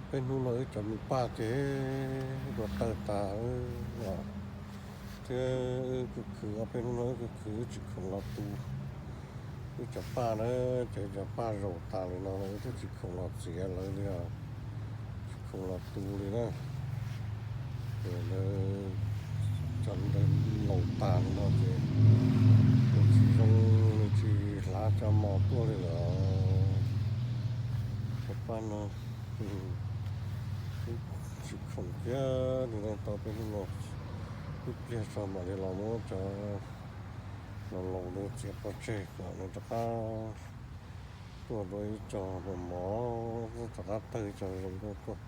Peb hnub no wb cov me paj ces dua tawg tas os, thiab wb khwv khwv ob peb hnub no wb khwv khwv wb tsis khoom los tu. Wb cov paj na, ces cov paj zaum tas li no wb twb tsis khoom los txiav lawv li os, tsis khoom los tu li na. Ces lawv cov ntawd laus tas li no ces nws tsis zoo, nws tsis hlav cov mos tuaj li lawm. Cov paj no tsis khoom kiag li no tau peb hnub no, ib pliag tso mam li los muab cov laus laus ntawd txiav pov tseg kom nws rov qab tuaj dua ib co mos mos, rov qab tawg ib co zoo nkauj tuaj.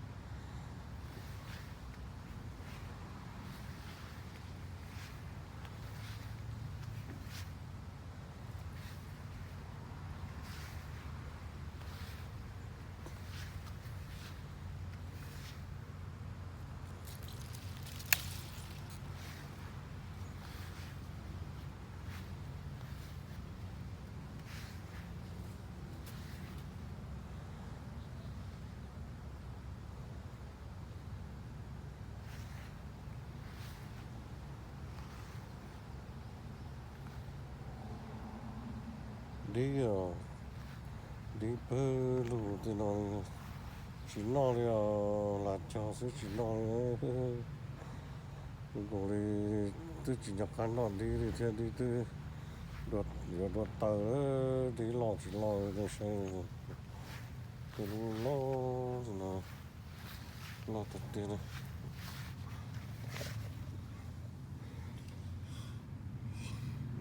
Dib os, dib pawg lug tej no tsis noj li os, lam cog xwb tsis noj li. Nkaus li twb tsis nco qab noj dib li thiab, dib twb yuav dua taw, dib loj tsis loj, saib tej lub loj no, loj tiag tiag na.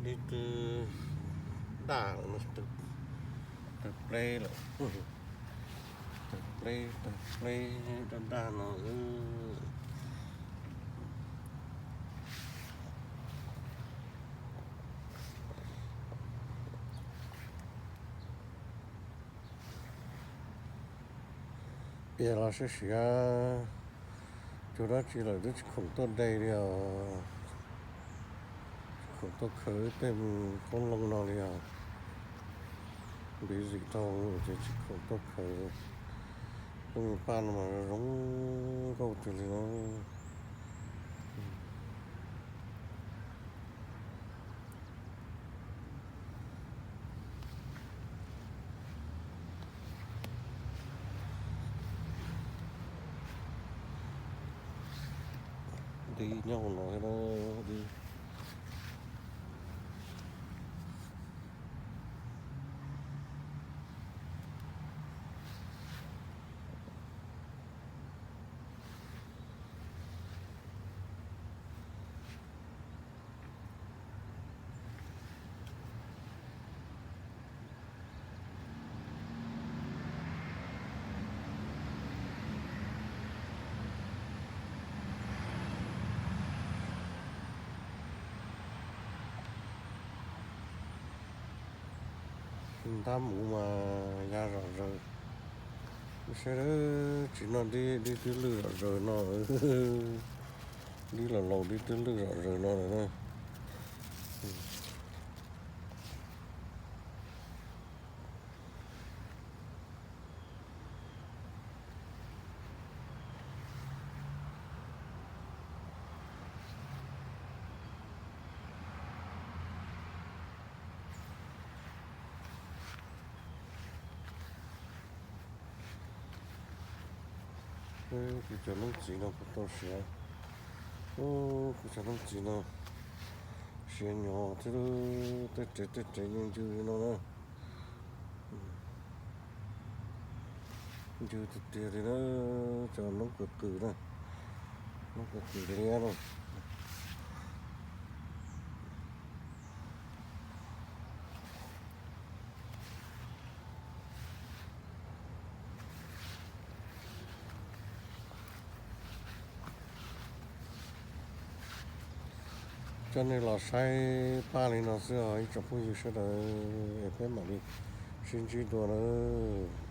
Dib twb daj lawm, tawg pleb lawm, tawg pleb tawg pleb daj daj no. Piav los siab siav, cuag dab tsi lawm twb tsis khoom tuaj de li os. Tsis khoom tuaj khaws tej qoob loo no li os. Busy dhau ces tsis khoom tuaj khaws. Lub me paj no mas zoo nkauj tiag li na. Dib nyob hauv no thiab na, dib. Ntab mus mas ya zom zaws. Saib, tsis noj dib, dib twb lwj zom zaws no. Dib laus laus dib twb lwj zom zaws no lawm na. Kuv cov noob txiv no kuv tau siav. Kuv cov noob txiv no siav nyov thiab, tej rev tej rev ncw ncw li no na. Ncw tiag tiag li na, cov noob qws qws na, noob qws qws liab na. Coj nej los saib paj li no xwb os ib tsoom phooj ywg sawv daws, es peb mam li sib ntsib dua nawb.